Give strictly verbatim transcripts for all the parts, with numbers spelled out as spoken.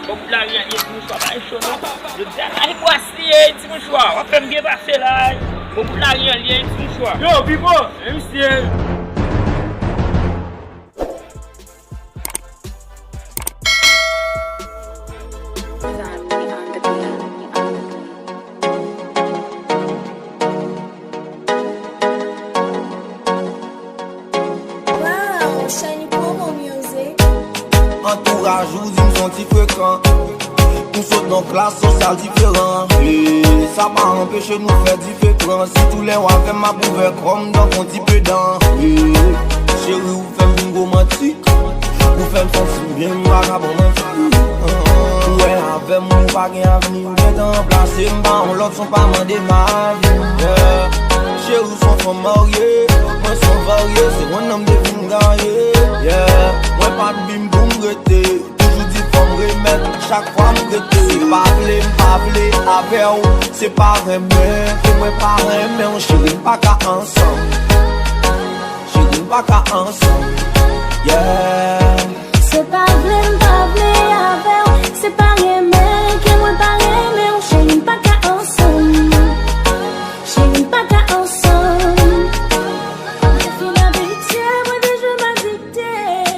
Bon bout lari an li ye, ti mouchwa, pa cho non. Jodi a, lari bwas li ye, ti mouchwa. W ap fè m byen pase la. Bon bout lari an li ye, ti mouchwa. Yo, Pipo, men misye. Wow, Shiny Promo Music. Antouraj ou di m son ti frekan. Nou sot nan klas sosyal diferan. E sa pa anpeche nou fè diferans. Si tou lè w avè m, m ap ouvè kò m tankou ti pedan. E cheri, ou fè m vin romantik. Ou fè m santi m byen, m pa ka bon manti. Ou wè avè m, ou pa gen avni. Ou gentan ranplase m pa yon lòt, son pa mande m avi. Yeah. Cheri, ou son fanm marye, mwen son varye, se mwen nan m te vin gaye. Yeah. Mwen pa t vin pou m rete, toujou di fò m remèt, chak fwa m rete. Se pa vle, m pa vle avè w, se pa renmen ke mwen pa renmen w, cheri, m pa ka ansanm. Cheri, m pa ka ansanm. Yeah. Se pa vle m pa vle avè w, se pa renmen ke mwen pa renmen w, cheri, m pa ka ansanm. Cheri, m pa ka ansanm. Mwen te fin abitye, mwen te jwenn adikte,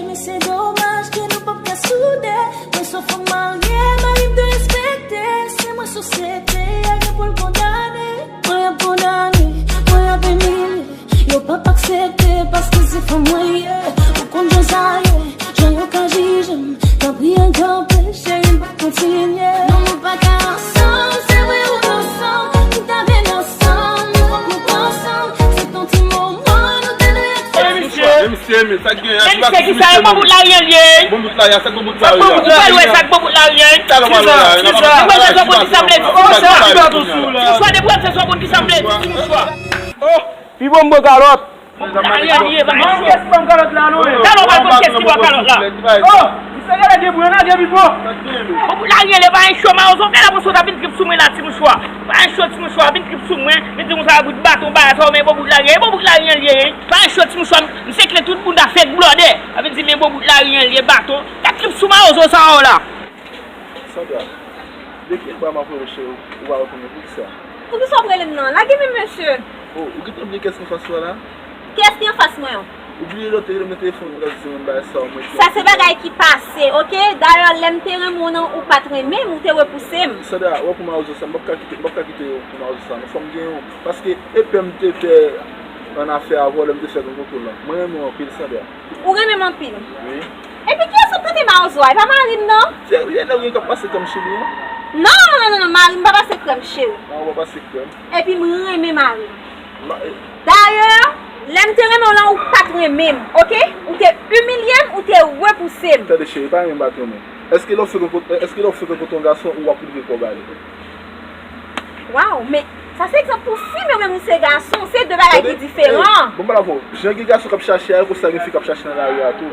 men se domaj ke nou p ap ka soude. Mwen se yon fanm marye, mari m dwe respekte. Se mwen sosyete a gen pou l kondane. Mwen ap kondane, mwen ap imilye. Yo p ap aksepte paske se fanm mwen ye. Ou konn jan sa ye, jan yo ka jije m. Tanpri ann kanpe, cheri, m p ap kontinye. Non, nou pa ka ansanm, se vre ou ansanm, m ta vin ansanm, men fòk nou pa ansanm. Se t on ti moman nou te dwe fè. Men misye, men sa k genyen, men misye, kisa e bon bout lari an li ye? Bon bout lari an, sa k bon bout lari an? Ou pral wè sa k bon bout lari an. Talè w pral wè la, n ap pale. Depi w ap fè sa w konn ki sa m vle di, ti mouchwa. Ti mouchwa, depi w ap fè sa w konn ki sa m vle di, ti mouchwa. Oh, Pipo m bo kalòt. Bon bout lari an li ye, pa gen cho. Talè w pral konn kiyès ki bò kalòt la. Oh, misye genlè gen bwen la, gen Pipo. Bon bout lari an li ye, pa gen cho, mawozo. Gade la, mawozo, w ta vin trip sou mwen la, ti mouchwa. Pa gen cho, ti mouchwa, vin trip sou mwen. Vin di konsa, bout baton, bagay sa yo, men bon bout lari an, bon bout lari an li ye. Pa gen cho, ti mouchwa, misye kle tout bounda fèk blòdè. Ap vin di men bon bout lari an li ye, baton. Gad trip sou mawozo sa yo la. Sandra, depi anba m ap rele w cheri, ou pa reponn mwen, poukisa? Poukisa w ap rele m nan? Lage men m, mesye. Oh, ou gentan bliye kiyès ki anfas ou a la? Kiyès ki anfas mwen an? Ou bliye lòt te rele m nan telefòn, ou ta di se menm bagay sa, mwen ki... Sa se bagay ki pase, oke? Dayè, lè m te renmen w nan, ou pa t renmen m, ou te repouse m. Sandra, w ap pou mawozo sa, m p ap ka kite, m p ap ka kite w pou mawozo sa, non. Fò m gen yon, paske e pè m te fè annafè avè w lè m te fè rankontre w lan. Mwen renmen w anpil, Sandra. Ou renmen m anpil. Wi. Epi kiyès ou pote mawozo a? E pa mari m non? Se lè nèg yo k ap pase krèm sou li an? Non, non, non, non, non, mari m pa pase krèm, cheri. Ah, ou pa pase krèm. Epi m renmen mari m. Ma-, e- Dayè, lè m te renmen w lan, ou pa t renmen m, oke? Ou te imilye m, ou te repouse m. Tande cheri, pa renmen m pa t renmen. Èske lè w fenk rankontre, èske lè w fenk rankontre yon gason, ou ap ouvri kò w ba li? Waw, men sa se egzanp pou fi, men ou menm ou se gason, se de bagay ki diferan. Tande, bon, m pale avè w. Jan gen gason k ap chache a, e konsa gen fi k ap chache nan lari a tou.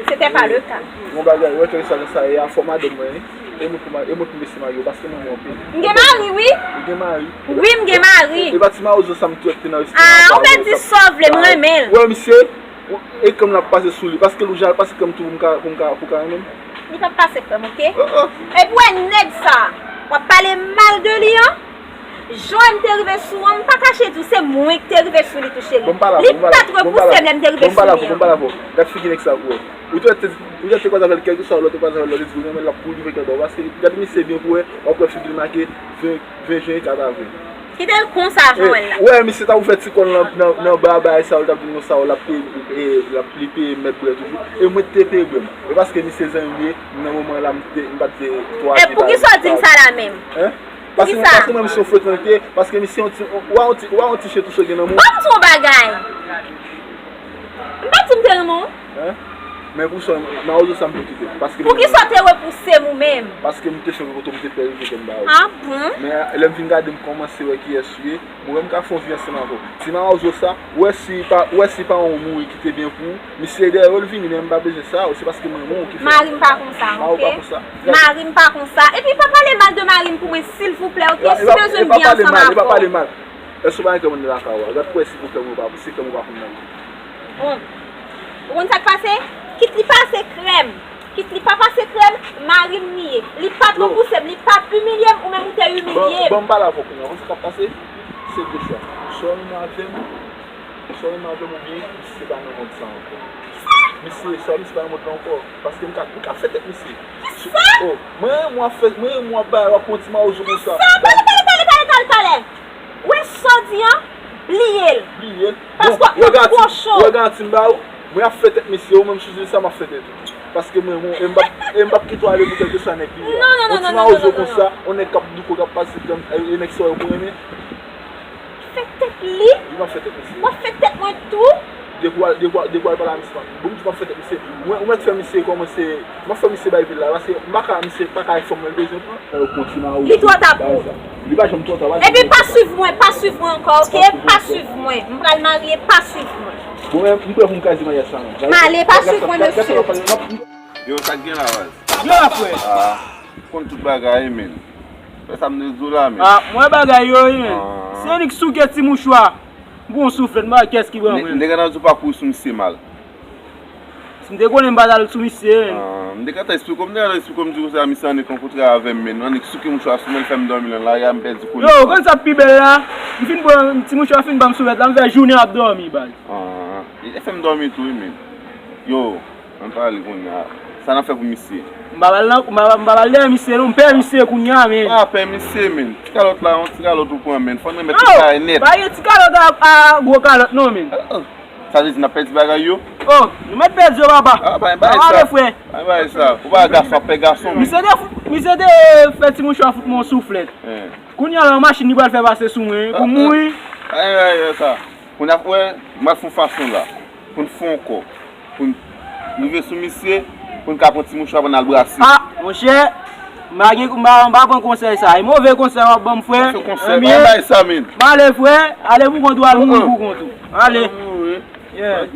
C'était pas le cas. Bon bagay, wè kèlkeswa jan sa ye a, fò madanm mwen, e mwen pou ma-, e mwen pou mesye marye yo, paske mwen renmen anpil. M gen mari, wi. Ou gen mari? Wi, m gen mari. E pa ti mawozo sa m t wè ki te nan restoran an. Ah, ou pèdi sa w vle, m renmen l. Wè, misye. E krèm nan ap pase sou li, paske l ou jan al pase krèm tou pou m ka, pou m ka, pou w ka renmen m? Li p ap pase krèm, oke? Oh, oh. Epi w wè nèg sa, w ap pale mal de li an? Jan m te rive sou an, m pa kache di w, se mwen ki te rive sou li tou, cheri. Li pa t repouse m lè m te rive sou li an. Bon, m pale avè w, bon, m pale avè w. Gad figi nèg sa pou wè. Ou te, ou te kwaze avè l kèlkeswa lè w te kwaze avè l, lè w te di w renmen l, l ap kouri vin kè dò w, paske gad misye byen pou wè, w ap wè figi l make ven, ven jen e katreven. Kite l konsa, jan w wè l la. Ou wè misye t ap ouvè ti kò l nan, nan, nan ba bagay sa yo, l t ap di m konsa, l ap peye, e, l ap, li peye mèt bwè toujou. E mwen te peye bwè m. E paske misye zanmi m ye, nan moman la, m te, m pa t vle twa... E poukisa w di m sa la menm? Hein? Paske, paske mwen, misye yon frekan l te ye, paske misye yon ti, ou a yon ti, ou a yon ti chen tou se gen nan men w. Ban m di w yon bagay. M pa t di m te renmen w. Hein? Men pou sa, mawozo sa m pou kite. Paske... Poukisa w te repouse m ou menm? Paske m te sonje kote m te pè rive kè m ba ou. Ah bon? Men lè m vin gade, m kòmanse wè kiyès ou ye. Mwen menm m ka fè yon vi ansanm avè w. Ti mawozo sa, ou wè si pa, ou wè si pa yon mouri ki te byen pou ou, misye dèyè w l vini, men m pa bezwen sa, se paske mwen renmen w ki fè. Mari m pa konsa, oke? Mari m pa konsa. Mari m pa konsa. Epi pa pale mal de mari m pou mwen, silvouplè, oke? Si bezwen m byen ansanm avè w. E pa pale mal, e pa pale mal. Èske w pa gen krèm anndan lakay ou a? Gad pou wè si gen krèm ou pa, si krèm ou pa konn nan. Bon. Ou konn sa k pase? Kit li pase krèm. Kit li pa pase krèm, ma-, Bon, m pale avè w kounye a. Konn sa k ap pase? Se de chwa. Swa w renmen avè m, swa w renmen avè m oubyen misye pa nan mond sa ankò. Misye, swa misye pa nan mond la ankò. Paske m ka, m ka fè tèt misye. Kisa? Oh, mwen renmen w ap fè, mwen renmen w ap bay, w ap pran ti mawozo konsa. Kisa? Pale, pale, pale, pale, pale, pale. Ou wè sa w di an? Bliye l. Bliye l. Paske w ap pran kochon. Wè garanti m ba ou, mwen ap fè tèt mesye, ou menm si w di sa, m ap fè tèt ou. Paske mwen, mwen, e m p ap, e m p ap kite w ale pou kèlkeswa nèg li ye a. Non, non, non, non, non, non, non. On ti mawozo konsa, on nèg k ap douko, k ap pase, e, e nèg sa yo pou renmen. Fè tèt li? Wi, m ap fè tèt mesye. W ap fè tèt mwen tou? Depi w al, depi w al, depi w al pale a misye, m ap, bon, m di m ap fè tèt misye. Ou mèt, ou mèt fè misye kòmanse, m ap fè misye bay vil la, paske m pa ka, misye pa ka fè mwen bezwen pran. Li twò ta pou ou. Li pa janm twò ta, pa janm twò ta. Epi pa swiv mwen, pa swiv mwen ankò, oke? Pa swiv mwen. M pral marye, pa swiv mwen. Bon, men, m prè pou m kraze maryaj sa, non. M ale, pa swiv mwen, mesye. Yo, sa k gen la, baz? Yo la, frè. Ah, ou konn tout bagay, men. Fè sa m te di w la, men. Ah, mwen bagay yo, wi, men. Ah. Se annik souke ti mouchwa. M pran yon souflèt, m pa wè kiyès ki pran mwen. M te gentan di w pa kouri sou misye mal. Si m te konnen m pa t al sou misye, men. Ah, m te gentan eksplike w, m te gentan eksplike w, m di w konsa, misye annik rankontre avè m, men. Annik souke mouchwa sou mwen, l fè m dòmi nan lari a, m pèdi konesans. Yo, ou konn sa k pi bèl la? M fin pran ti mouchwa, fin ban m souflèt la, m fè jounen ap dòmi, baz. Ah, e fè m dòmi tou, wi, men. Yo. Ann pale kounye a. Sa n ap fè pou misye? M pa pral nan, m pa, m pa pral dèyè misye non, m pè misye kounye a, men. Pa pè misye, men. Ti kalòt la, yon ti kalòt ou pran, men. Fò n remèt tout bagay nèt. Pa gen ti kalòt a, a gwo kalòt non, men. Ah, ah. Sa vle di n ap pèdi bagay yo? Oh, nou mèt pèdi yo, papa. Ah, pa gen bagay sa. Pa gen bagay sa. Pa gen bagay sa. Ou pa gason, ap pè gason, men. Misye te fout, misye te fè ti mouchwa fout mwen yon souflèt. Kounye a la, yon machin li pral fè pase sou mwen, pou mouri. Pa gen bagay sa. Kounye a, wè, m ap fè yon fason la. Pou n fè ankò. Pou n rive sou misye, pou n ka pran ti mouchwa pou n al brase. Ah, monchè, m pa gen, m pa, m pa pran konsèy sa. E move konsèy w ap ban m, frè. Anbyen. M ale, frè. Ale pou kont ou, al mouri pou kont ou. Ale. Yeah.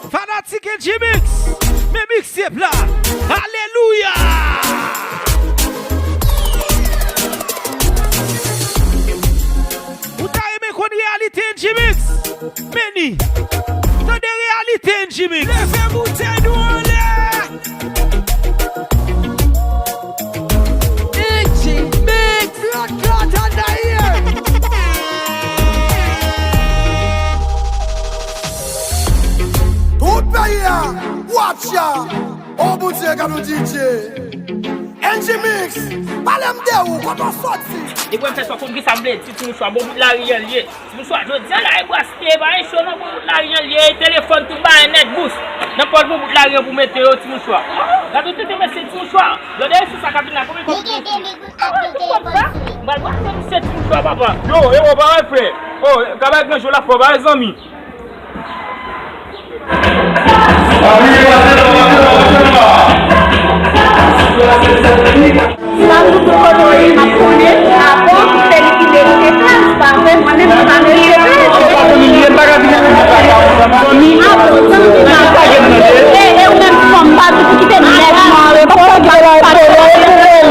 Fanatik N G Mix, men mixtape la. Alelouya! Ou ta renmen konn reyalite N G Mix? Men li. Tande reyalite N G Mix. Leve boutèy nou anlè. N G Mix. Bloodclaat ann dayè. Tout peyi a, watch ya. Oh Bondye, gad yon D J. N G Mix, pale m de ou, kote w soti? Depi w fè sa, w konn kisa m vle di, ti mouchwa, bò bout lari an l ye. Ti mouchwa, jodi a la, e bwastye, pa gen cho non, bò bout lari an l ye, e telefòn, tout bagay nèt, bous. Nan pòt bò bout lari an pou mete yo, ti mouchwa. Gad yon tete mesye, ti mouchwa. Lòdè sou sa k ap vin la, konbyen kòb ki sou? Ah, tout kòb sa? M pral bwastye misye, ti mouchwa, papa. Yo, e w pa wè, frè? Oh, gaba granje w la fò, pa wè, zanmi. Sa m di tout kote w ye, m ap konnen, apre, se li ki merite plas, paske mwen menm, mwen pa merite plas. Zanmi, zanmi, m ap pa gen manje. E, e ou menm, fanm, pa di pou kite nèg mwen an repo, pa di pou kite nèg mwen an repo.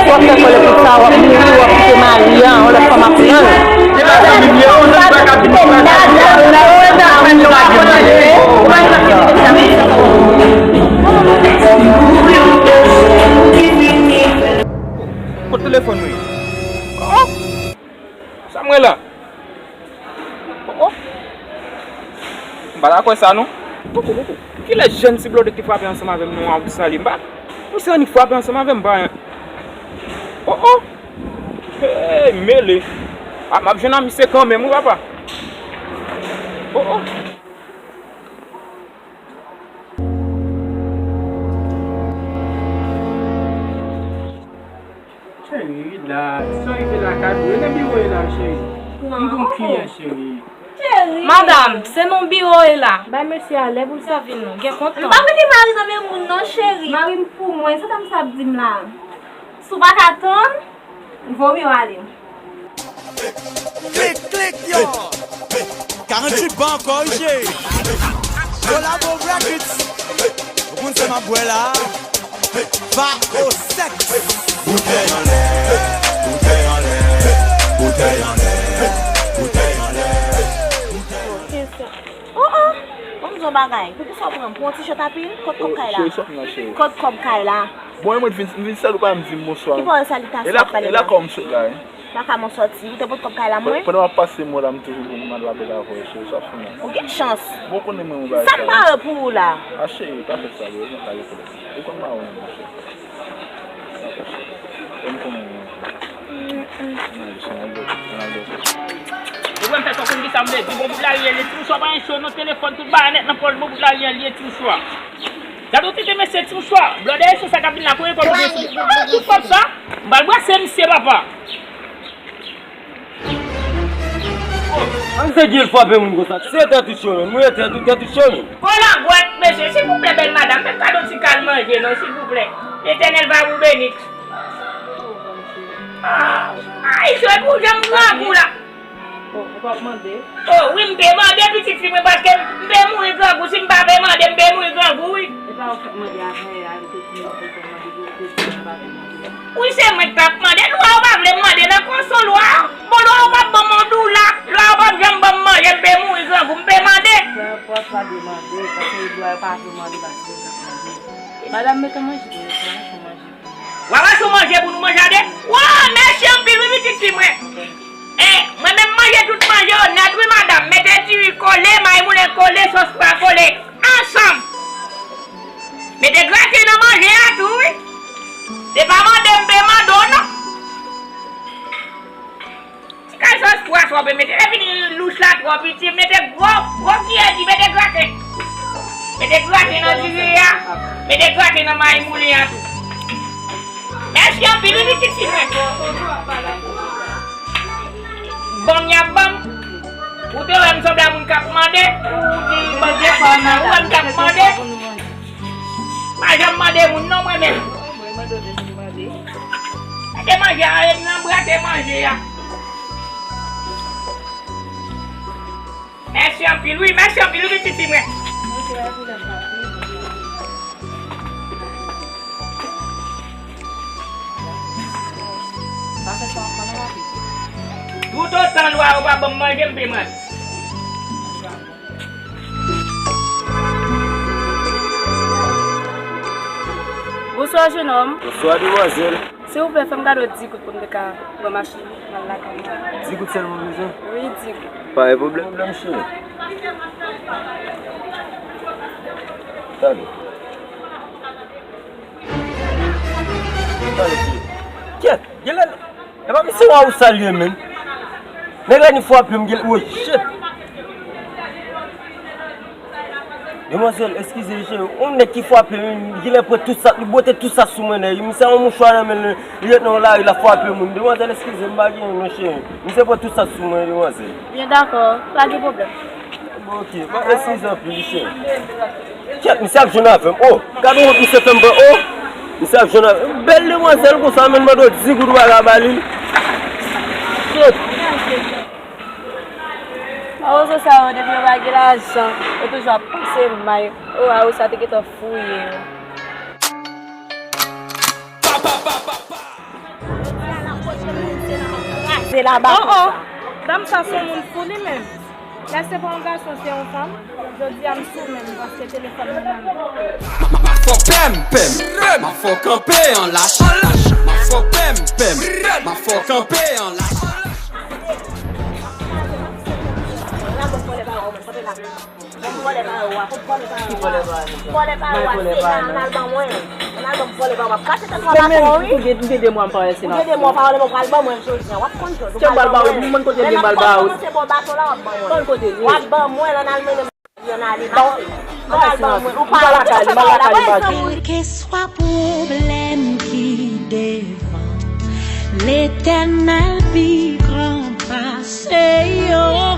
W ap fè kòlè pou sa, w ap mouri, w ap kite mari a, yon lòt fanm ap pran l. Kot telefòn mwen? Oh! Sa m wè la? Oh, oh. M pa ta kwè sa, non. Koko, koko. Kilè jèn ti blòdè ki frape ansanm avè m, non, a ou salye? M pa. Misye annik frape ansanm avè m, pa. Oh, oh. Hey, mele. Ah, m ap jwenn a misye kanmenm, wi, papa. Oh, oh. Cheri, rilaks. Sa w rive lakay ou? Rele biwo yo la, cheri. M gon kliyan, cheri. Cheri, Madanm, se nan biwo e la. Bay mesye a lè pou l sèvi nou. Gen kont non. M pa mete mari nan men moun non, cheri. Mari m pou mwen, sa dam sa ap di m la? Si w pa ka tann, vomye w ale. Klik, klik, yo! Karanntuit ban kòrije. Kolabo Records. Ou konn sa m ap bwè la. Va o sèks. Boutèy anlè, boutèy anlè, boutèy anlè, boutèy anlè. Oh, oh! Ban m di w yon bagay. Poukisa w pran m pou yon ti chòt apil? Kot kòb kay la? Cheri, sa w fè la, cheri? Kot kòb kay la? Bon, e mwen vin, vin sal ou pa m di m bonswa. Ki pawòl salitasyon w ap pale la? E la kòm sot la, wi. Pa ka mwen sòti, ou te pot kòb kay la mwen? Pandan w ap pase mwen la, m toujou pou m al rapele avè w, cheri, sa fini. Ou gen chans. Bon, konnen mwen yon bagay. Sa m pare pou ou la? A, cheri, pa fè sa, bro, mwen ka repele. Ou konn mwen, monchè. Fè m konnen mwen. Ou wè m fè sa, w konn ki sa m vle di. Bon bout la, li ye, li tou swa pa yon cho, nan telefòn, tout bagay nèt nan pòch, bon bout la, li ye, li ye, tou swa. Gade yon tete mesye ti mouchwa, blòdè e sou sa k ap vin la, premye kòb ou gen sou li. Ah, tout kòb sa, m pral brase misye, papa. An se gil frape moun konsa, se tèt ou cho menm, mwen tèt ou, tèt ou cho menm. Bon, langwèt, mesye, silvouplè, bèl madanm, fè m kado ti kal manje, non, silvouplè. Letènèl va vous bénir. Ah, ay, cho, epi w janm grangou la. Oh, ou p ap mande? Oh, wi, m te mande pitit fi mwen, paske m te mouri grangou. Si m pa te mande, m te mouri grangou, wi. E pa ou k t ap mande avan yè a, m te di nou pou l mande, pou l te di nou pa te mande. Wi, se mwen k t ap mande. Lwa ou pa vle m mande nan konso lwa. Bon, lwa ou p ap ban m yon doula. Lwa ou p ap janm ban m manje, m te mouri grangou, m te mande. Peu importe, pa demande, paske lwa yo pa vle mande, paske yo p ap mande. Madanm, mete manje pou nou, manje pou manje. W ap achte yon manje pou nou manje a de? Wa, mèsi anpil wi pitit fi mwen. E, mwen menm manje tout manje yo nèt wi madanm. Mete diri kole, mayi moulen kole, sòs pwa kole. Ansanm. Mete graten nan manje a tou wi. Se pa mande m pe mande w non. Ti kal sòs pwa sa w pe mete. Lè fini louch la twò piti, mete gwo, gwo kiyè di, mete graten. Mete graten nan diri a. Mete graten nan mayi moulen an tou. Mèsi anpil wi pitit fi mwen. Ban m y ap ban m. Ou te wè m sanble a moun k ap mande. Ou di ban m y ap ban m nan. Ou wè m t ap mande. Pa janm mande moun non mwen menm. Mete manje a, e nan brate manje a. Mèsi anpil wi, mèsi anpil wi pitit fi mwen. Toutotan lwa yo pa ban m manje, m pe manje. Bonswa, jenòm. Bonswa, demwazèl. Silvouplè, fè m kado di goud pou m te ka pran machin, m al lakay mwen. Di goud sèlman w bezwen? Wi, di goud. Pa gen pwoblèm, pwoblèm, cheri. Tande. Tande, cheri. Kèt, genlè. Epa misye wa ou salye menm. Nèg la ni frape m gel, oh shit. Demwazèl, eskize, cheri, yon nèg ki frape m, gilè pran tout sa, li bwote tout sa sou mwen, nèg. Misye a yon mouchwa nan men l, li ret nan lari, l ap frape moun. Demwazèl, eskize, m pa gen non, cheri. Misye pran tout sa sou mwen, demwazèl. Byen dakò, pa gen pwoblèm. Bon, ok, pa eskize anpil, cheri. Kèt, misye ap jwenn avè m. Oh, gade wont misye fè m pran. Oh, misye ap jwenn avè m. Bèl demwazèl konsa, menm mande w di goud ou pa ka ba li. Kèt. Mawozo sa yo, depi yo pa gen lajan, yo toujou ap pase may. Oh, a ou sa te gentan fouye yo. Kraze laba konsa. Oh, oh. Dam sa se yon moun fou li menm. Lè se pa yon gason, se yon fanm. Jodi a m sou men m paske telefòn nan nan men. M ap fò pèm, pèm. M ap fò kanpe an lach. M ap fò pèm, pèm. M ap fò kanpe an lach. Vòlè pa yo a, vòlè pa yo a. Vòlè pa yo a, se la, ann al ban mwen. Ann al ban m vòlè pa yo a. Kache tèt ou a patwon, wi. Ou gen, ou gen de mwa m pa wè se la. Ou gen de mwa w pa wè l, ou pral ban mwen jodi a. W ap konn jòj. Ou pral ban mwen. Lè n ap kòmanse bò bato la, w ap ban mwen. W ap ban mwen, ann al mennen m, ann ale. Ann al ban mwen. Ou pa la, ou pa la, ou pa la. Kèlkeswa pwoblèm ki devan, Letènèl pi gran pase yo.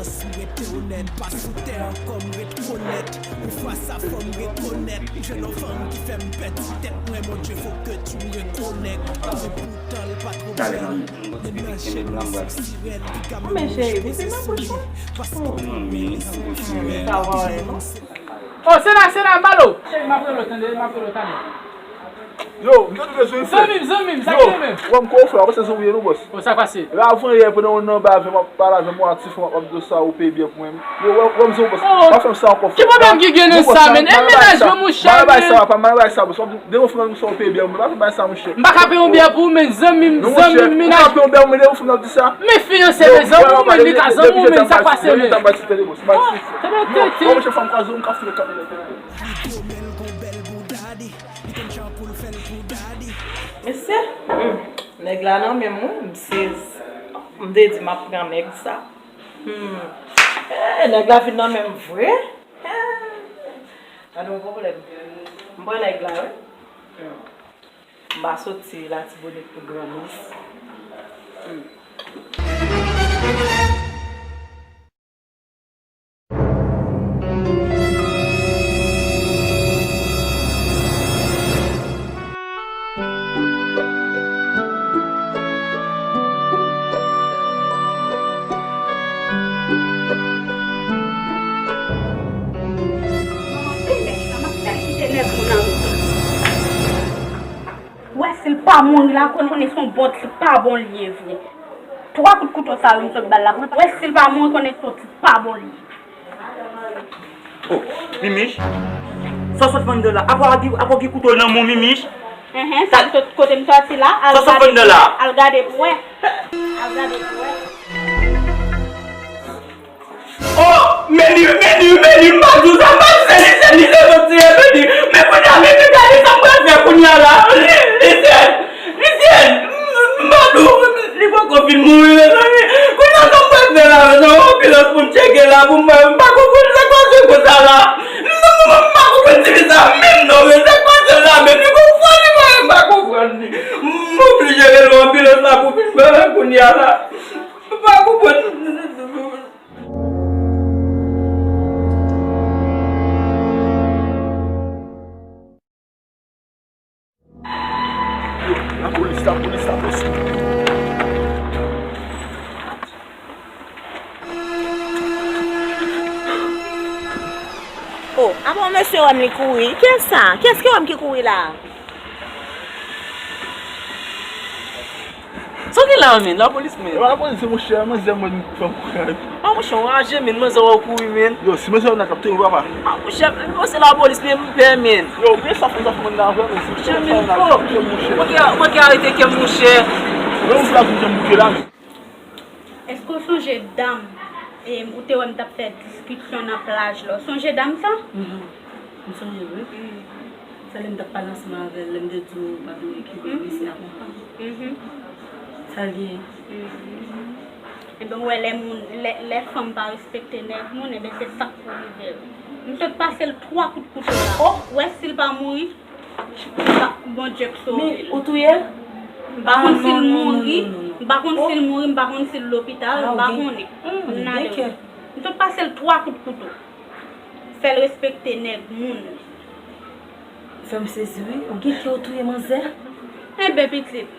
Esperans m rete onèt, pa sou tè ankò m ret onèt. Pou fwa sa fò m rekonèt, jèn fanm ki fè m pèdi tèt mwen, Bondye fò ke tu rekonèt. Se poutan l pa twò bèl. Mennaj cheri, sèk sirèn, piga men wouj pwosesi li. Paske pou mwen li se yon sirèn. Oh, Sena, Sena, m ba l ou. Cheri, m ap rele w, tande, m ap rele w talè. Yo, m te bezwen fè. Zanmi m, zanmi m, sa ki ye menm? Yo, wè m kou frè, w ap pase sou ou ye nou, bòs. Oh, sa k pase? Lè avan yè, pandan w nan ba avè m, w ap pale avè m, w ap ti fè, w ap di sa, ou peye byen pou mwen. Yo, wè, wè m se yon bòs. Oh, pa fè m sa ankò, frè. Ki pwoblèm ki gen nan sa, menn? E mennaj mwen, monchè, menn. Bagay sa, pa mal bagay sa, bòs. W ap di, de yon frè m sa, ou peye byen pou mwen. Pa fè bagay sa, monchè. M pa ka peye yon byen pou ou, menn, zanmi m, zanmi m, mennaj. Ou pa peye yon byen pou mwen, de yon frè m ap di sa. Men fiyanse, men zanmi w, menn, li ka zanmi w, menn, sa k pase, menn? Tande, tande, tande. Bon, monchè, fè m ka zo, m ka file kat mwen. Li gwo men l gon bèl bouda di. Li konn jan pou l fè l pou dadi. Mesye, hmm, nèg la nan men m, wi, m sezi. M te di m ap pran nèg sa. Hmm. Eh, nèg la vin nan men m vre. Eh, pa gen pwoblèm. M pran nèg la, wi. Hmm. M pa soti Latibonit pou granmès. Hmm. Wè, si l pa mouri la, konn konnen se yon bon ti pa bon li ye vre. Twa kout kouto sa yo m sot ba l la, wè, si l pa mouri, konnen se yon ti pa bon li ye. Oh, Mimich, sa w sot vann de la? Apa w gen, apa w gen kouto nan men w, Mimich? Enhen, sa m sot, kote m sòti la, al gade pou wè. Al gade pou wè. Oh, men li, men li, men li, m pa di w sa, m pa di se li, se li, se zòt tire men li. Men kounye a, men li, gade sa m pral fè kounye a la. Li, li, se, li, se, m, m pa di w, li poko fin mouri, mezanmi. Kounye a, sa m pral fè la, mezanmi, anbilans pou m tcheke la, pou m wè, m pa konprann sa k pase konsa la. M, m, m, m pa konprann ti fi sa, menm non, men sa k pase la, men li gon foli, mwen, m pa konprann li. M oblije rele anbilans la pou vin pran kounye a la. M pa konprann. Yo, lapolis, lapolis, lapolis. Oh, apa mesye wè m li kouri? Kiyès sa? Kiyès ki wè m ki kouri la? Sa w gen la, menn? Lapolis, menn. E pa lapolis, se monchè, manzè mwen fè m kouri. Ah, monchè, w raje, menn, manzè wè w kouri, menn. Yo, si manzè nan kapte ou, papa. Ah, monchè, menn, se lapolis, menn, m pè, menn. Yo, men sa fè, sa fè mwen nan vre, menn. Monchè, menn, oh. Mwen ki, mwen ki arete kè m, monchè. Mwen, mwen la vin kè m bouke la, menn. Èske w sonje dam, em, ou te wè m t ap fè diskisyon nan plaj la? Ou sonje dam sa? Mhm. M sonje, wi. Mm. Se lè m t ap pale ansanm avè l, lè m te di w m ap dwe kite mesye a konpa. Mhm. Sa l genyen? Mhm. Ebyen, ou wè lè moun, lè, lè fanm pa respekte nèg moun, ebyen, se sa k pou rive l. M sot pase l twa kout kouto la. Oh! Ou wè si l pa mouri, Bondye k sove l. Men, ou touye l? M pa konn si l mouri, m pa konn si l mouri, m pa konn si l lopital, m pa konnen. M sot pase l twa kout kouto. Fè l respekte nèg moun. Fè m sezi, wi. Ou gen kè ou touye manzè? Enben, pitit.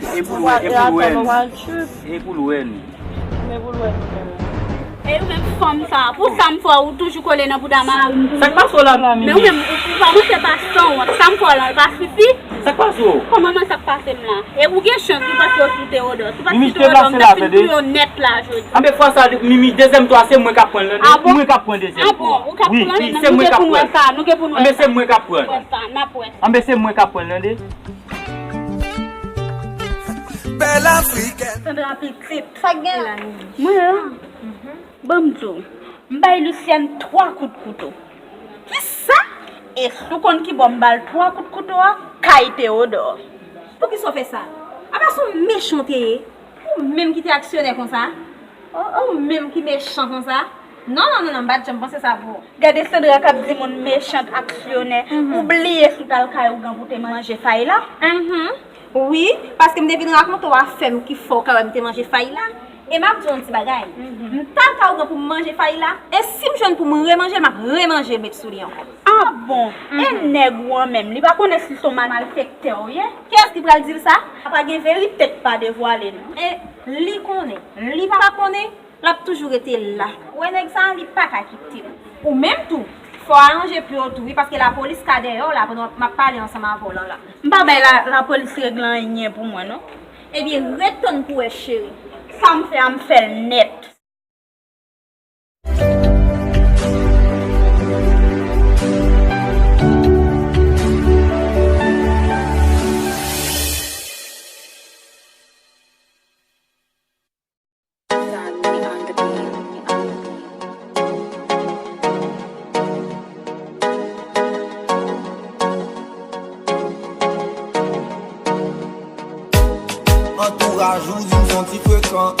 e pou l wè, e pou l wè nou. E pou l wè nou. Men pou l wè nou. E ou menm fanm sa, pou sa m fè ou toujou kole nan bouda mari m. Sa k pase w la, Mimi? Men ou menm, ou, ou pa montre pa san wont. Sa m fè w la, l pa sifi? Sa k pase w? Kòman mwen sa k pase m la? E ou gen chans, ou pa sou Teodò. Ou pa sou Teodò, m t ap fin touye w nèt la jodi. Anben fwa sa, Mimi, dezyèm twa, se mwen k ap pran l, tande. Ah bon? Mwen k ap pran dezyèm twa. Ah bon? Ou k ap pran l? Wi, se mwen k ap pran l. Nou gen pou n wè sa, nou gen pou n wè sa. Anben se mwen k ap pran l. Wè sa, n ap wè. Anben se mwen k ap pran l, tande. Bèl afrikèn. Sandra pitit. Sa k gen la? Mwen la. Ban m di w, m bay Lucienne twa kout kouto. Kisa? E si w konn ki bò m ba l twa kout kouto a? Kay Teodò. Poukisa w fè sa? Apa se yon mechan w te ye? Ou menm ki te aksyonè konsa? Ou menm ki mechan konsa? Non, non, non, non, m pa t janm panse sa pou ou. Gade Sandra k ap di moun mechan, aksyonè. Ou bliye si w t al kay ougan pou w te manje fay la? Wi, paske m te vin rakonte w afè m ki fè w ka wè m te manje fay la. E m ap di w yon ti bagay. M ta ka ogan pou m manje fay la. E si m jwenn pou m remanje l, m ap remanje l met sou li ankò. Ah bon? E nèg ou an menm, li pa konnen si l se yon malfektè ou ye? Kiyès ki pral di l sa? Pa gen verite k pa devwale non. E li konnen. Li pa konnen, l ap toujou rete la. Ou wè nèg sa a, li pa ka kite w. Ou menm tou, fò w aranje pye w tou wi, paske lapolis ka dèyè w la pandan m ap pale ansanm avè w lan la. M pa bay la, lapolis regle anyen pou mwen non. Ebyen, ret tann pou w wè cheri. Sa m fè a, m fè l nèt. Antouraj ou di m santi frekan.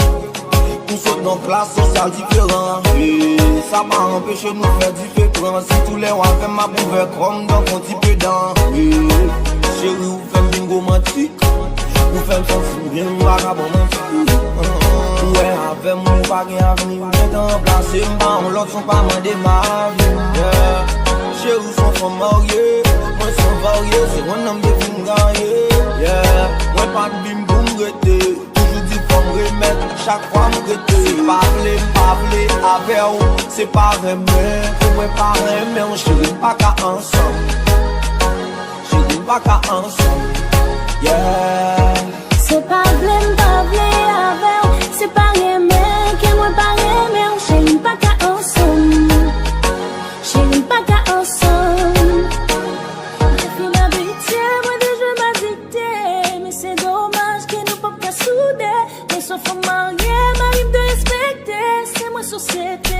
Nou sot nan klas sosyal diferan. E sa pa anpeche nou fè dife pran. Sitou lè w avè m, m ap ouvè kò m, tankou ti pedan. E cheri, ou fè m vin romantik. Ou fè m santi m byen, m pa ka ban manti. Ou wè avè m, ou pa gen avni. Ou gentan ranplase m pa yon lòt, son pa mande m avi. Yeah. Cheri, ou se yon fanm marye. Mwen se yon varye, se yon nonm de fin ganye. Yeah. Mwen pa t vin pou m rete. Toujou di fò m remèt, chak fwa m rete. Se pa vle, m pa vle avè w, se pa renmen, pou mwen pa renmen w, cheri, m pa ka ansanm. Cheri, m pa ka ansanm. Yeah. Se pa vle, m pa vle avè w, se pa renmen, ke mwen pa renmen w, cheri, m pa ka ansanm. Cheri, m pa ka ansanm. Mwen te fin abitye, mwen te jwenn adikte, men se domaj ke nou p ap ka soude. Mwen se yon fanm marye, mari m dwe respekte, se mwen sosyete.